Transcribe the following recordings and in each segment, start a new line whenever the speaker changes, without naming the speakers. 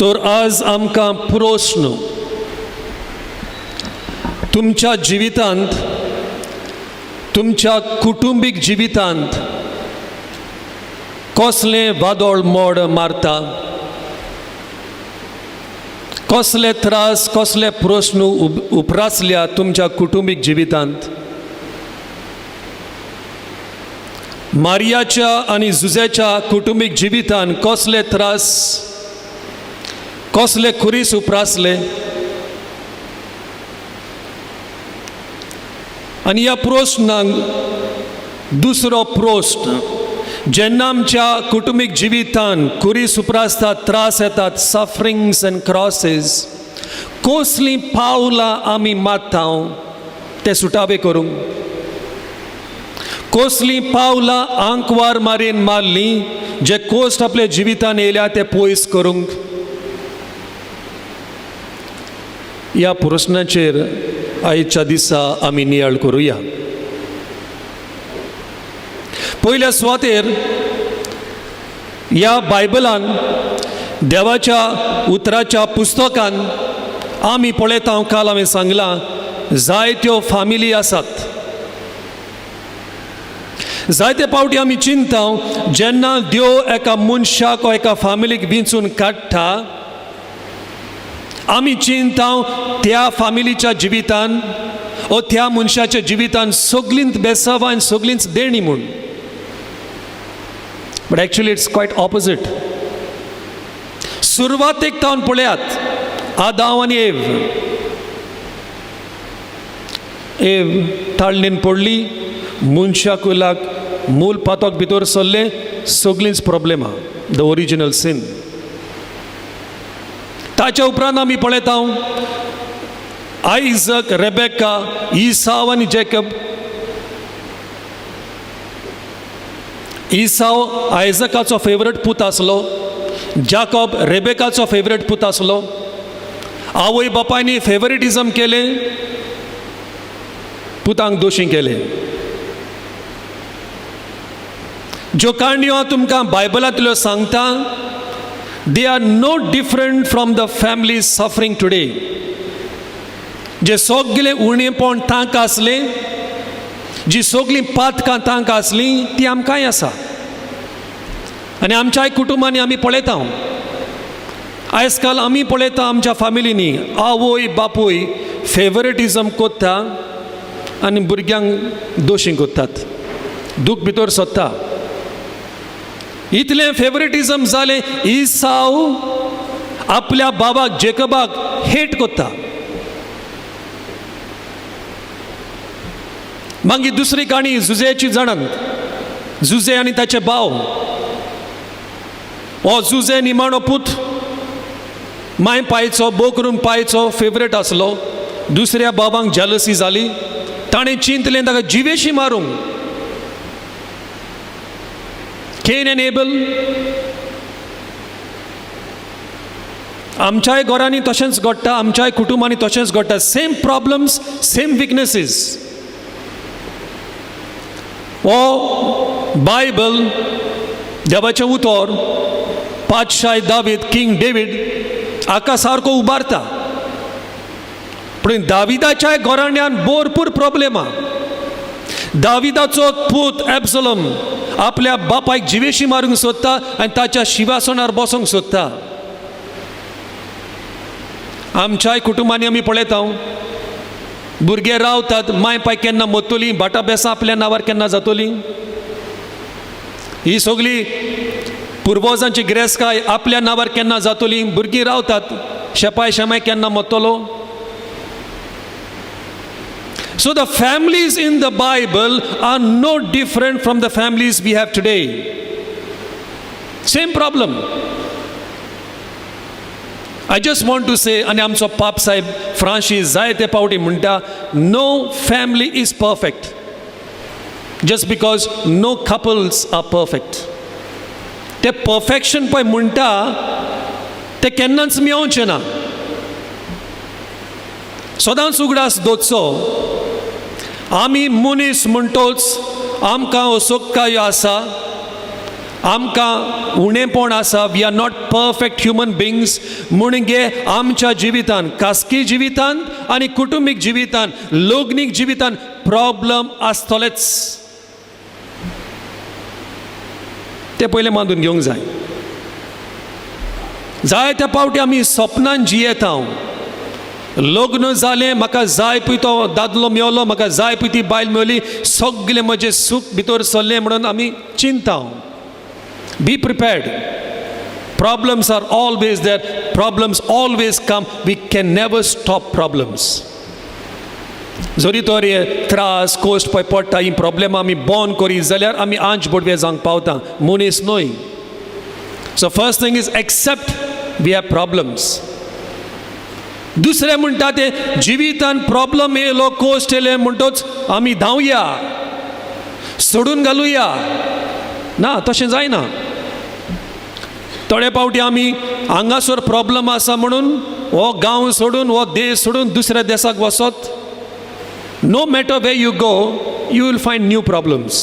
तर आज आमकां प्रस्न, तुमच्या जिवितांत, तुमच्या कुटुंबीक जिवितांत कसलें वादळ मोड मारता, कसले त्रास, कसले प्रस्न उपरासल्या तुमच्या कुटुंबीक जिवितांत? मारियाच्या आनी जुझ्याच्या कुटुंबीक जिवितांत कसले त्रास, कसले खुरीस उपरासले? आनी ह्या प्रस्नांक दुसरो प्रस्न, जेन्ना आमच्या कुटुंबीक जिवितांत खुरीस उपरासतात, त्रास येतात, सफरिंग्स एंड क्रॉसीस, कसलीं पावलां आमी मारता ते सुटावे करूंक? कसलीं पावलां आंकवार मारीन मारलीं जे कोश्ट आपल्या जिवितान येयल्या ते पयस करूंक? ह्या प्रस्नाचेर आयच्या दिसा आमी नियाळ करुया. पयल्या सुवातेर ह्या बायबलान, देवाच्या उतराच्या पुस्तकान आमी पळयता, काल हांवें सांगलां, जायत्यो फामिली आसात. जायते पावटी आमी चिंता, जेन्ना देव एका मनशाक वा एका फामिलीक विंचून काडटा, आमी चिंता त्या फामिलीच्या जिवितान ओ त्या मनशाच्या जिवितान सगळींच बेसावां आनी सगळींच देणी म्हूण. But actually it's quite opposite. सुरवातेक तावन पळयात, आदांव आनी एव, एव ताळणेन पडली, मनशा कुलाक मूल पातक भितर सरलें, सगळींच प्रॉब्लेमां, the original सीन. ताच्या उपरांत आमी पळयता आयजक, रेबेका, इसाव आनी जेकब. इसाव आयजकाचो फेवरेट पूत आसलो, जाकब रेबेकाचो फेवरेट पूत आसलो. आवय बापायनी फेवरेटिजम केलें, पुतांक दोशी केलें. ज्यो काणयो हांव तुमकां बायबलांतल्यो सांगता, they are no different from the family suffering today. जे सगळे उणेपण तांकां आसलें, जी सगळीं पातकां तांकां आसलीं, ती आमकांय आसा. आनी आमच्याय कुटुंबांनी आमी पळयता, आयज काल आमी पळयता आमच्या फामिलींनी आवय बापूय फेवरेटिजम कोत्ता आनी भुरग्यांक दोशी कोत्तात, दूख भितर सोदता. इतलें फेवरेटिजम जालें, इसाव आपल्या बाबाक जेकबाक हेट कोत्ता. मागीर दुसरी काणी जुझेची जाणात, जुझे आनी ताचे भाव. हो जुझे निमाणो पूत, माय पायचो बो करून पायचो फेवरेट आसलो. दुसऱ्या बाबांक जेलसी जाली, ताणें चिंतलें ताका जिवेशी मारूंक. Cane and able. आमच्याय घरांनी तशेंच घडटा, आमच्याय कुटुंबांनी तशेंच घडटा. Same problems, same weaknesses. हो बायबल देवाचें उतर पातशाय दावीद, किंग डेवीड हाका सारको उबारता. पूण दाविदाच्या घराण्यान भरपूर प्रॉब्लेमां. दाविदाचो पूत एब्सलम आपल्या बापायक जिवेशी मारूंक सोदता आनी ताच्या शिवासनार बसोंक सोदता. आमच्याय कुटुंबांनी आमी पळयता, भुरगे रावतात, माय पाय केन्ना मरतली, भाटां बेसां आपल्या नांवार केन्ना जातली, ही सगळी पुर्वजांची गिरेस्तकाय आपल्या नांवार केन्ना जातली. भुरगीं रावतात, शेपाय शेमाय केन्ना मरतलो. So the families in the Bible are no different from the families we have today. Same problem. I just want to say, आनी आमचो पाप साहेब फ्रांशीस जायते पावटी म्हणटा, no family is perfect, just because no couples are perfect. ते perfection पळय म्हणटा ते केन्नाच मेवचें ना. सदांच उगडास दवरचो, आमी मनीस म्हणटोच आमकां असोकायो आसा, आमकां उणेपण आसा, we are not perfect human beings. म्हणगे आमच्या जिवितान, खासगी जिवितान आनी कुटुंबीक जिवितान, लग्नीक जिवितान प्रॉब्लम आसतलेच, ते पयलें मानून घेवंक जाय. जायत्या पावटी आमी सपनान जियेता. लग्न जालें, म्हाका जाय पळय तो दादलो मेवलो, म्हाका जाय पळय ती बायल मेवली, सगलें म्हजें सूख भितर सरलें म्हणून आमी चिंता. Be prepared. Problems are always there, problems always come, we can never stop problems. जरी तर हे त्रास कोश्ट पळय पडटा, ही प्रॉब्लेमां आमी बंद करी जाल्यार आमी आंज बोडवे जावंक पावता, मनीस न्हय. So first thing is accept we have problems. दुसरें म्हणटा तें जिवितान प्रॉब्लम येयलो, कोश्ट येयले म्हणटोच आमी धांवया, सोडून घालुया, ना, तशें जायना. थोडे पावटी आमी हांगासर प्रॉब्लम आसा म्हणून हो गांव सोडून, हो देश सोडून दुसऱ्या देशाक वचत. No matter where you go, you will find new problems.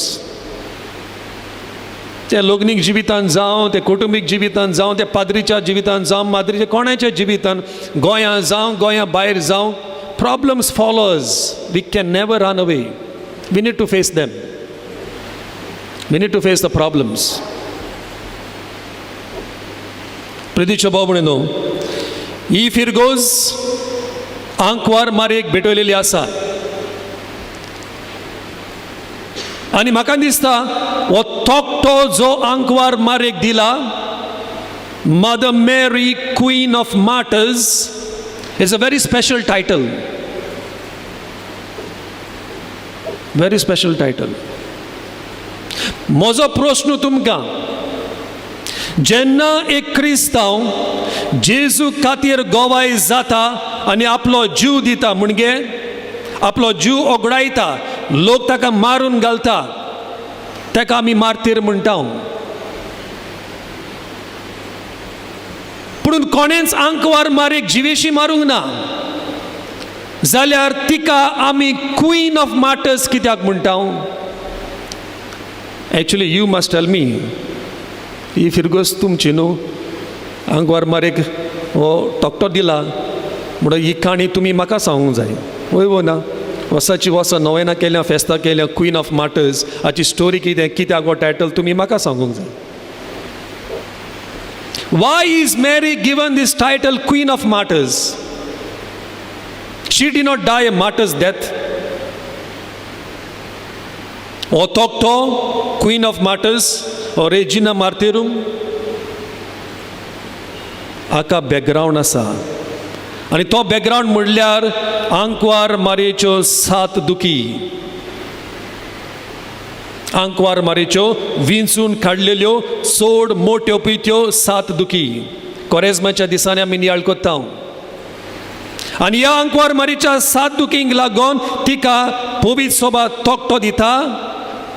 ते लग्नीक जिवितान जावं, ते कुटुंबीक जिवितान जावं, ते पाद्रीच्या जिवितान जावं, माद्रीच्या कोणाच्या जिवितान, गोंयां जावं, गोंया भायर जावं, problems follows. We can never run away. We need to face them. We need to face the problems. प्रितीचो भाव म्हणून ही फिरगोज आंकवार मारयेक भेटवलेली आसा आनी म्हाका दिसता हो तकटो जो आंकवार मारयेक दिला, Mother Mary queen of martyrs, is a very special title, very special title. म्हजो प्रस्न तुमकां, जेन्ना एक क्रिस्तांव जेजू खातीर गवाय जाता आनी आपलो जीव दिता, म्हणजे आपलो जीव ओगडायता, लोक ताका मारून घालता, ताका आमी मार्तीर म्हणटा. पूण कोणेंच आंकवार मारीक जिवेशी मारूंक ना जाल्यार तिका आमी क्वीन ऑफ मार्टर्स कित्याक म्हणटा? Actually you must tell me, ही फिरगोज तुमची न्हू, आंकवार मारीक हो तकटो दिला म्हणून ही काणी तुमी म्हाका सांगूंक जाय, वय वो ना? वर्साची वर्सां नोवेना केल्या, फेस्तां केल्या, क्वीन ऑफ मार्टर्स हाची स्टोरी कितें, कित्याक हो टायटल तुमी म्हाका सांगूंक जाय. Why is Mary given this title Queen of Martyrs? She did not die a martyr's death. हो तकटो क्वीन ऑफ मार्टर्स हो रेजिना मार्तेरूम हाका बॅकग्रावंड आसा आनी तो बॅकग्रावंड म्हणल्यार आंकवार मारयेच्यो सात दुखी, आंकवार मारयेच्यो विंचून काडलेल्यो चड मोट्यो पळय सात दुखी. कोरेजमाच्या दिसांनी आमी नियाळ कोत्ता आनी ह्या आंकवार मारीच्या सात दुखींक लागून तिका पवित्र सोबा तकटो दिता,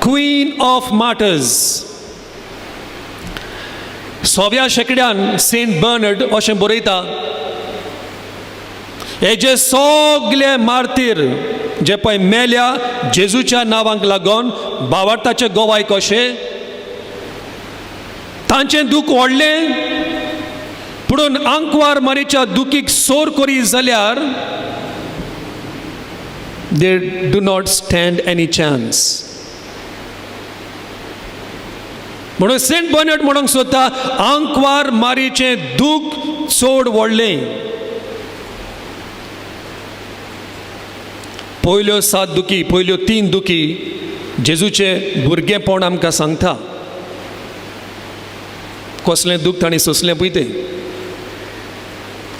क्वीन ऑफ मार्टर्स. सव्या शेंकड्यान सेंट बर्नर्ड अशें बरयता, हे जे सगले मार्तीर जे पळय मेल्या जेजूच्या नांवांक लागून बावार्थाचे गोवाय कशे, तांचें दूख व्हडलें, पुणून आंकवार मारीच्या दुखीक सोर करी जाल्यार they do not stand any chance. म्हणून सेंट बर्नर्ड म्हणूंक सोदता आंकवार मारीचें दूख चड व्हडलें. पयल्यो सात दुखी, पयल्यो तीन दुखी जेजूचें भुरगेंपण आमकां सांगता, कसलें दूख तांणी सोंसलें पळय तें.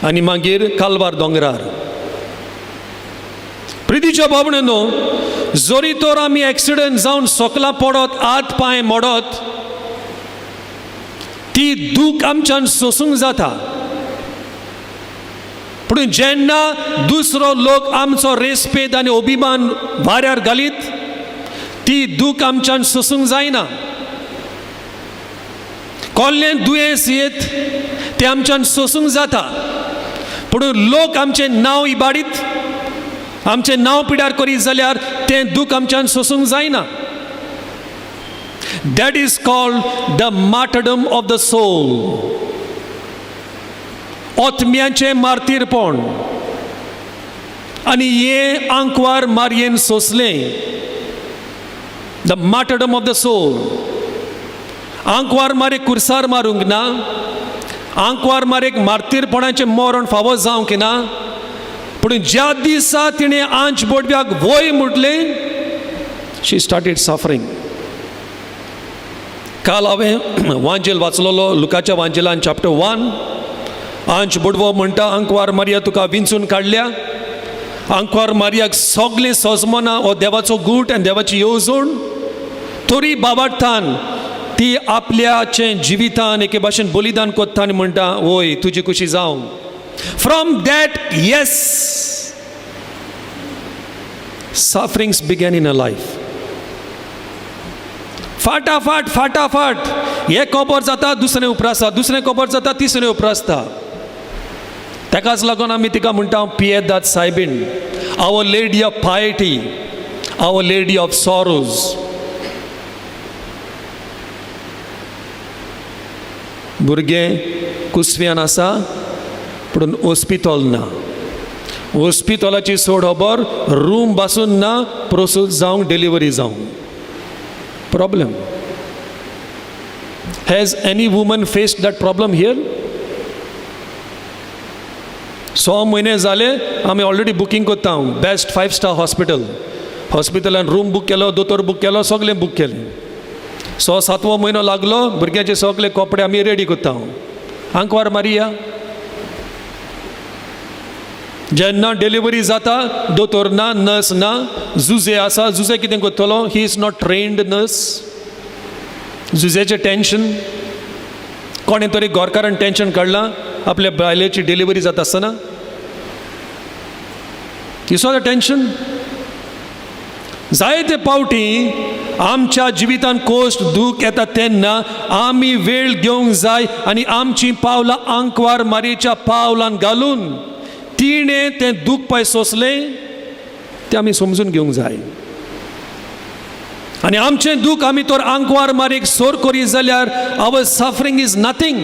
आनी मागीर कालवार दोंगरार प्रितीच्या बाबणो, जरी तर आमी एक्सिडंट जावन सोकलां पडत, हात पांय मोडत, ती दूख आमच्यान सोंसूंक जाता. पूण जेन्ना दुसरो लोक आमचो रेस्पेद आनी अभिमान वाऱ्यार घालीत, ती दूख आमच्यान सोंसूंक जायना. कोल्लें दुयेंस येत तें आमच्यान सोंसूंक जाता, पूण लोक आमचें नांव इबाडीत, आमचें नांव पिड्यार करीत जाल्यार तें दूख आमच्यान सोंसूंक जायना. That is called the martyrdom of the soul. आत्म्याचें मार्तीरपण. आनी हें आंकवार मारयेन सोंसलें. The martyrdom of the soul. आंकवार मारयेक कुर्सार मारूंक ना, आंकवार मारयेक मार्तीरपणाचें मरण फावो जावंक ना, पूण ज्या दिसा तिणें आंच बोडव्याक वय म्हटलें, शी स्टार्टेड सफरींग. काल हांवें वांजेल वाचलोलो, लुकाच्या वांजेलान चॅप्टर 1. आंच बोडवो म्हणटा, आंकवार मारया तुका विंचून काडल्या. आंकवार मारयाक सगळें सोजमना हो देवाचो गूट आनी देवाची येवजण, तरी बाबार्थान ती आपल्याचें जिवितान एके भाशेन बलिदान कोत्ता आनी म्हणटा, वय तुजी खुशी जावं. From that yes, sufferings began in a life. फाटाफाट फाटाफाट हें खबर जाता, दुसरें उप्रासता, दुसरें खबर जाता, तिसरें उप्रासता. ताकाच लागून आमी तिका म्हणटा Piedade सायबीण, Our Lady of Piety, Our Lady of Sorrows. भुरगें कुसव्यान आसा पूण ओस्पितोल ना, ओस्पितोलाची सोड खबर, रूम बासून ना, प्रोसूद जावंक, डिलिव्हरी जावंक problem. Has any woman faced that problem here? 6 म्हयने जाले आमी ऑलरेडी बुकींग करता बेस्ट 5 स्टार हॉस्पिटल. हॉस्पिटलान रूम बूक केलो, दोतोर बूक केलो, सगळें बूक केलें. 6 सातवो म्हयनो लागलो, भुरग्यांचे सगळे कपडे आमी रेडी करता. आंकवार मारिया जेन्ना डिलिव्हरी जाता, दोतोर ना, नर्स ना, जुजे आसा. जुजे कितें करतलो? He is not trained nurse. जुजेचें टेंशन, कोणें तरी गोरकारान टेंशन काडलां आपल्या बायलेची डिलिव्हरी जाता आसतना. You saw the tension. जायते पावटी आमच्या जिवितान कोश्ट दूख येता तेन्ना आमी वेळ घेवंक जाय आनी आमचीं पावलां आंकवार मारयेच्या पावलान घालून तिणें तें दूख पळय सोंसलें तें आमी समजून घेवंक जाय. आनी आमचें दूख आमी तर आंकवार मारयेक सोर करीत जाल्यार our suffering is nothing,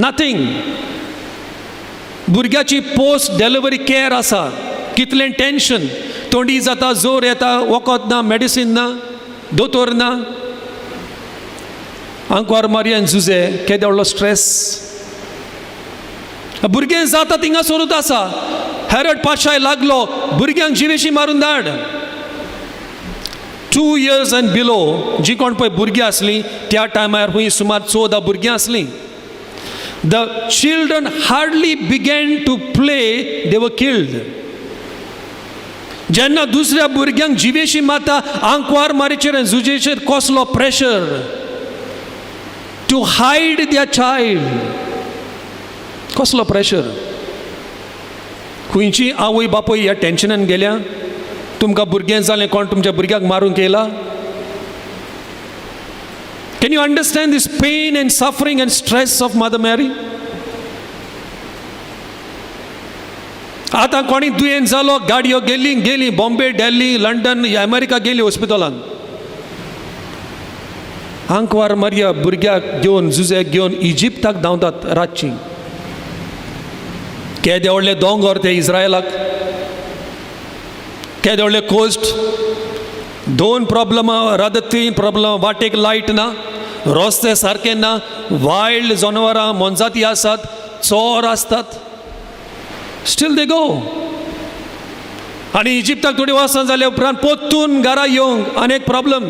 nothing. भुरग्याची पोस्ट डिलिव्हरी केअर आसा, कितलें टेंशन, तोंडी जाता, जोर येता, वखद ना, मेडिसीन ना, दोतोर ना. आंकवार मारयेन जुजे केदो व्हडलो स्ट्रेस. भुरगें जाता थिंगा सोरूत आसा, हेरड पाशाय लागलो, भुरग्यांक जिवेशी मारून धाड. 2 years and below जी कोण पळय भुरगीं आसलीं त्या टायमार खूंय सुमार 14 भुरगीं आसलीं. The children hardly began to play, they were killed. जेन्ना दुसऱ्या भुरग्यांक जिवेशी मारता, आंकवार मारीचेर आनी जुजेचेर कसलो pressure to hide their child, कसलो प्रेशर. खंयची आवय बापूय ह्या टेंशनान गेल्या? तुमकां भुरगें जालें, कोण तुमच्या भुरग्याक मारूंक येयला? Can you understand this pain and suffering and stress of Mother Mary? आतां कोणी दुयेंत जालो, गाडयो गेली गेली बॉम्बे, दिल्ली, लंडन, अमेरिका गेली हॉस्पिटलान. आंकवार मारया भुरग्याक घेवन, जुजेक घेवन इजिप्ताक धांवतात रातची. केदे व्हडले दोंगर ते इस्रायलाक, केदे व्हडले कोस्ट. 2 प्रॉब्लमां, रादर 3 प्रॉब्लम. वाटेक लायट ना, रस्ते सारके ना, वायल्ड जनावरां मोनजाती आसात, चोर आसतात. Still they go. आनी इजिप्ताक थोडी वर्सां जाल्या उपरांत पोत्तून घरा येवंक आनी एक प्रॉब्लम.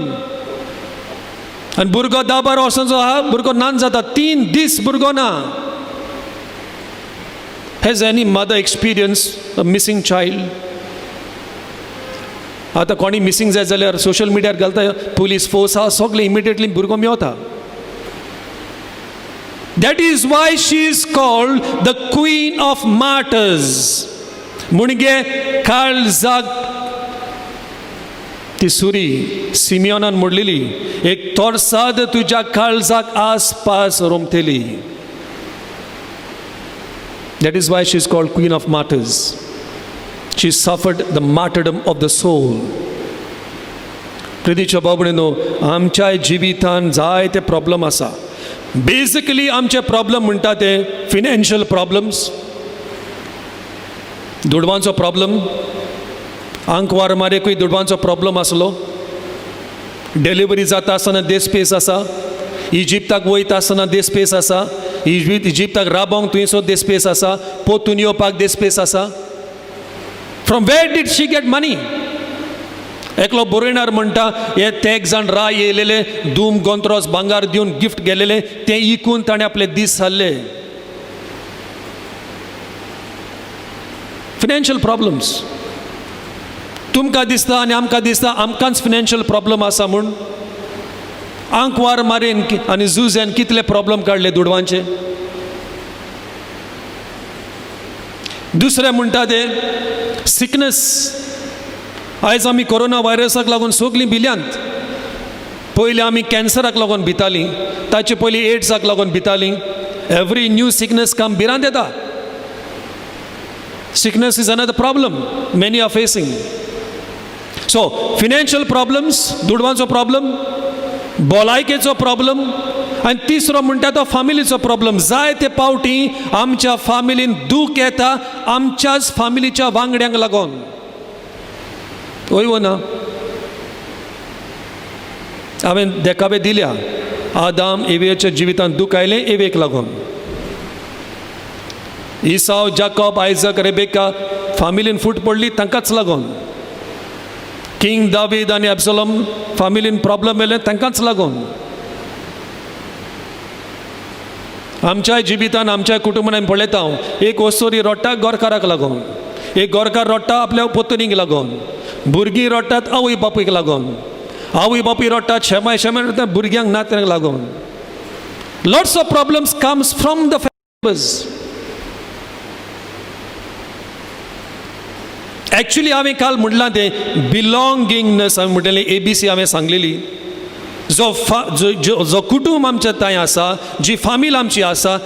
आनी भुरगो 10 12 वर्सांचो आहा, भुरगो नान जाता, 3 दीस भुरगो ना. Has any mother experience a missing child? आतां कोणी मिसींग जायत जाल्यार सोशल मिडियार घालता, पुलीस फोर्स आहा, सगळें इमिडिएटली भुरगो मेवता. That is why she is called the Queen of Martyrs. Munage काळजाक ती सुरी सिमियोनान मोडलेली, एक तोरसाद तुज्या काळजाक आसपास रोमतेली. That is why she is called Queen of Martyrs. She suffered the martyrdom of the soul. प्रितीच्या बाबणेनो, आमच्या जिवितान जायते प्रॉब्लम आसा. बेजिकली आमचे प्रॉब्लम म्हणटा ते फिनान्शियल प्रॉब्लम्स, दुडवांचो प्रॉब्लम. आंकवार मारेकूय दुडवांचो प्रॉब्लम आसलो. डिलिव्हरी जाता आसतना देसपेस आसा, इजिप्ताक वयता आसतना देसपेस आसा, इजिप्ताक राबोंक थंयसर देसपेस आसा, पोतून येवपाक देसपेस आसा. From where did she get money? एकलो बरयणार म्हणटा, हे तेग जाण राय येयलेले, दूम गोंत्रोस भांगार दिवन गिफ्ट गेलेले, तें इकून ताणें आपले दीस सारले. फिनान्शियल प्रॉब्लम्स तुमकां दिसता आनी आमकां दिसता आमकांच फिनान्शियल प्रॉब्लम आसा म्हूण. आंकवार मारेन आनी जुझ्यान कितले प्रॉब्लम काडले दुडवांचे. दुसरें म्हणटा ते सिकनस. आयज आमी कोरोना व्हायरसाक लागून सगलीं भिल्यांत. पयलीं आमी कॅन्सराक लागून भितालीं, ताचे पयलीं एड्साक लागून भितालीं. एवरी न्यू सिकनस काम भिरांत येता. Sickness is another problem many are facing. So financial problems, दुडवांचो problem, भलायकेचो problem, आनी तिसरो म्हणटा तो फामिलीचो प्रॉब्लम. जायते पावटी आमच्या फामिलीन दूख येता आमच्याच फामिलीच्या वांगड्यांक लागून. हय वो ना? हांवें देखावे दिल्या. आदाम एवेच्या जिवितांत दूख आयलें एवेक लागून. इसाव, जाकॉब, आयजक, रेबेका फामिलीन फूट पडली तांकांच लागून. किंग दावीद आनी एब्सलम फामिलीन प्रॉब्लम येयलें तांकांच लागून. आमच्या जिवितान आमच्या कुटुंबान आमी पळयता, एक वस्तोरी रडटा गोरकाराक लागून, एक गोरकार रडटा आपल्या पोतनीक लागून, भुरगीं रडटात आवय बापूयक लागून, आवय बापूय रडटात शेमाय शेमाय रडटा भुरग्यांक नात्यांक लागून. Lots of problems comes from the families. Actually हांवें काल म्हणलां तें बिलोंगिंगनस, हांवें म्हणटलें ए बी सी हांवें सांगलेली. जो जो जो कुटूंब आमच्या थंय आसा, जी फामील आमची आसा,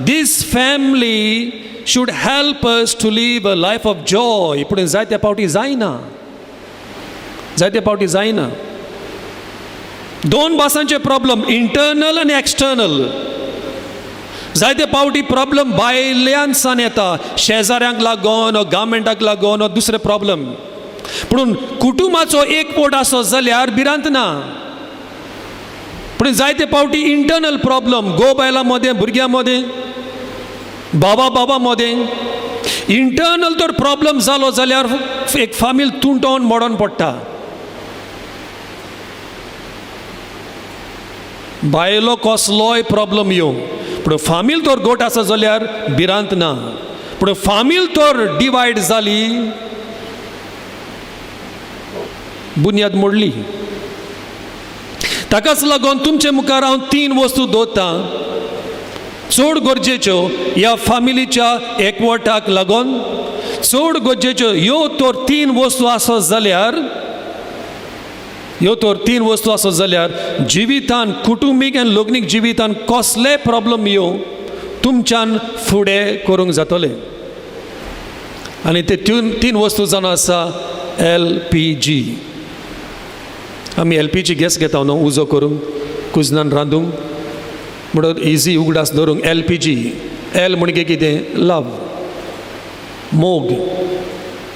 this family should help us to live a life of joy. पूण जायते पावटी जायना, जायते पावटी जायना. दोन भासांचे प्रॉब्लम, इंटर्नल आनी एक्सटर्नल. जायते पावटी प्रॉब्लम भायल्यान सान येता, शेजाऱ्यांक लागून, गव्हर्मेंटाक लागून, दुसरे प्रॉब्लम. पूण कुटुंबाचो एक पोट आसत जाल्यार भिरांत ना. पूण जायते पावटी इंटर्नल प्रॉब्लम, घोव बायलां मदें, भुरग्यां मदें, बाबा बाबा मदें इंटर्नल तर प्रॉब्लम जालो जाल्यार एक फामील तुंटोन मोडोन पडटा. बायलो कसलोय प्रॉब्लम येवं, पूण फामील तर गोट आसा जाल्यार भिरांत ना. पूण फामील तर डिवायड जाली, बुन्याद मोडली. ताकाच लागून तुमचे मुखार हांव तीन वस्तू दवरतां चड गरजेच्यो ह्या फामिलीच्या एकवटाक लागून. चड गरजेच्यो ह्यो तर तीन वस्तू आसत जाल्यार, ह्यो तर तीन वस्तू आसत जाल्यार जिवितान, कुटुंबीक आनी लग्नीक जिवितान कसले प्रॉब्लम येवं तुमच्यान फुडें करूंक जातलें. आनी ते तीन वस्तू जावन आसा एल पी जी. आमी एल पी जी गॅस घेता न्हू उजो करूंक, कुजनान रांदूंक, म्हणून इजी उगडास दवरूंक एल पी जी. एल म्हणजे कितें? लव, मोग.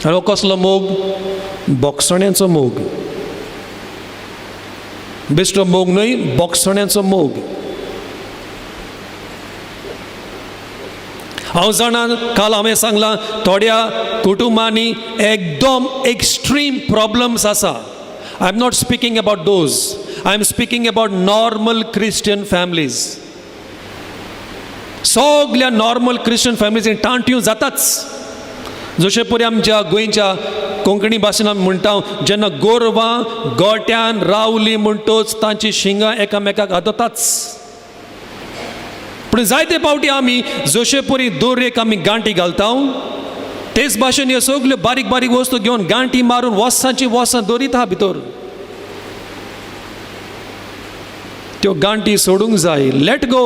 आनी हो कसलो मोग? बोगसण्याचो मोग. बेश्टो मोग न्हय, बोगसण्याचो मोग. हांव जाणा काल हांवें सांगलां थोड्या कुटुंबांनी एकदम एक्स्ट्रीम प्रॉब्लम्स आसा. I am not speaking about those, I am speaking about normal Christian families. सगल्या नॉर्मल क्रिश्चन फॅमिलीज टांट्यो जाताच. जशें परी आमच्या गोंयच्या कोंकणी भाशेन आमी म्हणटा, जेन्ना गोरवां गोट्यान रावली म्हणटच तांची शिंगां एकामेकाक आदताच. पूण जायते पावटी आमी जशे परी दोरयेक आमी गांठी घालता, तेच भाशेन ह्यो सगल्यो बारीक बारीक वस्तू घेवन गांठी मारून वर्सांची वर्सां दवरीत आहा भितर. त्यो गांठी सोडूंक जाय. Let go.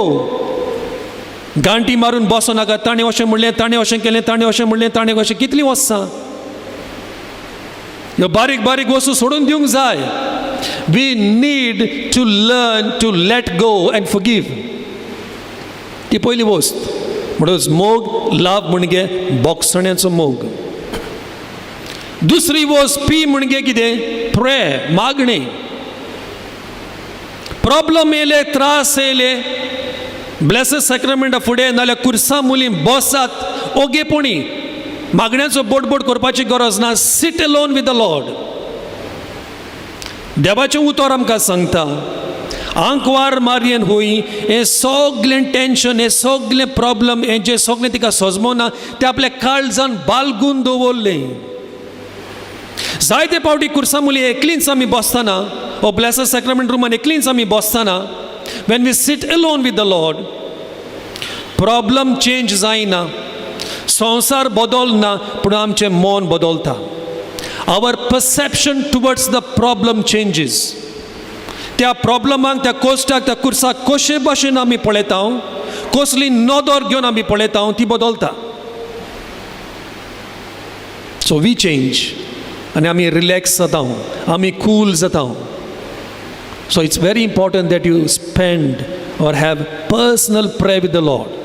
गांठी मारून बसो नाका. ताणें अशें म्हणलें, ताणें अशें केलें, ताणें अशें म्हणलें, ताणें अशें, कितलीं वर्सां. ह्यो बारीक बारीक वस्तू सोडून दिवंक जाय. We need to learn to let go and forgive. ती पयली वस्त. म्हणून मोग, लाभ म्हणजे बोगसण्याचो मोग. दुसरी वस्त पी म्हणजे कितें? प्रे, मागणें. प्रॉब्लम येयले, त्रास येयले, ब्लेसड सॅक्रामेंटा फुडें नाल्यार कुर्सा मुली बसात ओगेपणी, मागण्याचो बोटबोट करपाची गरज ना. Sit alone with the Lord. देवाचें उतर आमकां सांगता, आंकवार मारयेन हुंय हें सगलें टेंशन, हें सगलें प्रॉब्लम, हें जें सगलें तिका सजमना तें आपल्या काळजान बालगून दवरलें. जायते फावटी कुर्सा मुली एकलींच आमी बसतना, ओ ब्लेसड सॅक्रामेंट रुमान एकलींच आमी बसतना, when we sit alone with the Lord, problem change जायना, संवसार बदलना, पूण आमचें मन बदलता. Our perception towards the problem changes. त्या प्रॉब्लमाक, त्या कोश्टाक, त्या कुर्साक कशे भाशेन आमी पळयता, कसली नदर घेवन आमी पळयता, ती बदलता. So we change आनी आमी रिलॅक्स जाता, आमी कूल जाता. So it's very important that you spend or have personal prayer with the Lord.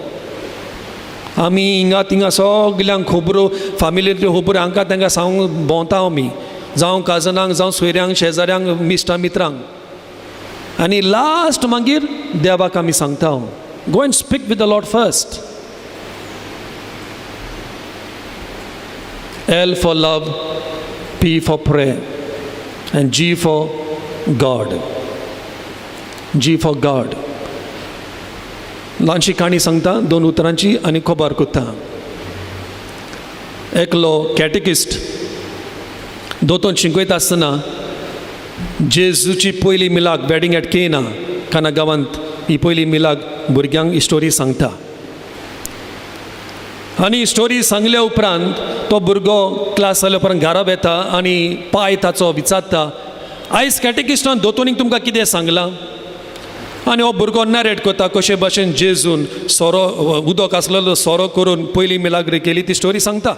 आमी हिंगा थिंगा सगल्यांक खबरो, फामिलींतल्यो खबरो हांकां तांकां सांगूंक भोंवता आमी, जावं काजनांक, जावं सोयऱ्यांक, शेजाऱ्यांक, इश्टा मित्रांक, आनी लास्ट मागीर देवाक आमी सांगता. Go and speak with the Lord first. L for love, P for prayer, and G for God. G for God. ल्हानशी काणी सांगता, दोन उतरांची, आनी खबर करता. एकलो कॅटेकिस्ट दोतोन शिकयता आसतना जेजूची पयली मिलाग, वेडिंग एट केना, काना गांवांत ही पयली मिलाग, भुरग्यांक ही स्टोरी सांगता. आनी स्टोरी सांगल्या उपरांत तो भुरगो क्लास जाल्या उपरांत घरा वेता आनी पाय ताचो विचारता, आयज कॅटेकिस्टान दोतोनीक तुमकां कितें सांगलां? आनी हो भुरगो नरेट करता कशे भाशेन जेजून सोरो, उदक आसलेलो सोरो करून पयली मिलाग्री केली, ती स्टोरी सांगता.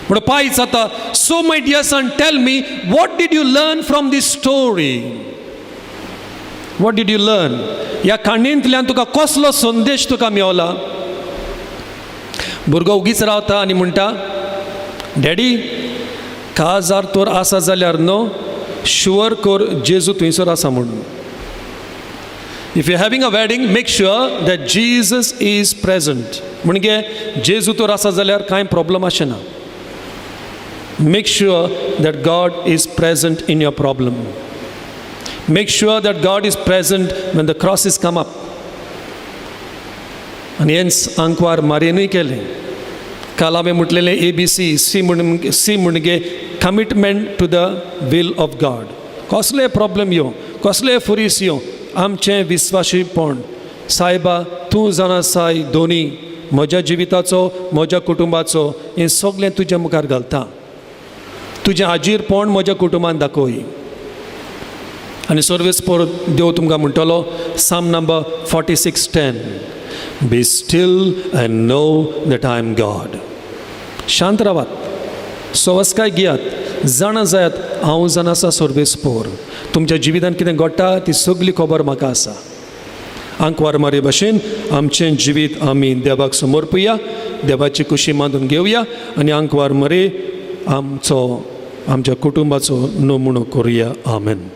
म्हणून पाय जाता, so my dear son, tell me, what did you learn from this story? What did you learn? ह्या काणयेंतल्यान तुका कसलो संदेश तुका मेवला? भुरगो उगीच रावता आनी म्हणटा, डॅडी, काजार तर आसा जाल्यार न्हू शुअर कर जेजू थंयसर आसा म्हणून. If you having a wedding, make sure that Jesus is present. म्हणजे जेजू तर आसा जाल्यार कांय प्रॉब्लम आसना. Make sure that God is present in your problem. Make sure that God is present when the crosses come up. आनी हेंच आंकवार मारयेनूय केलें. काल हांवें म्हटलेलें ए बी सी. सी म्हण, सी म्हणजे commitment to the will of God. कसलेय problem येवं, कसलेय फुरीस येवं, आमचें विस्वाशीपण, सायबा तूं जाणा आसाय दोनी म्हज्या जिविताचो, म्हज्या कुटुंबाचो, हें सगळें तुज्या मुखार घालता. तुजें आजीरपण म्हज्या कुटुंबान दाखय. आनी सर्वेस्पर देव तुमकां म्हणटलो, Psalm number 46:10, be still and know that I am God. शांत रावात, सवसकाय घेयात, जाणा जायात हांव जाणा आसा सर्वेस्पर. तुमच्या जिवितान कितें घडटा ती सगली खबर म्हाका आसा. आंकवार मारये भाशेन आमचें जिवीत आमी देवाक समर्पुया, देवाची कुशी मानून घेवया आनी आंकवार मरे आमचो, आमच्या कुटुंबाचो नमुनो करुया. आमेन.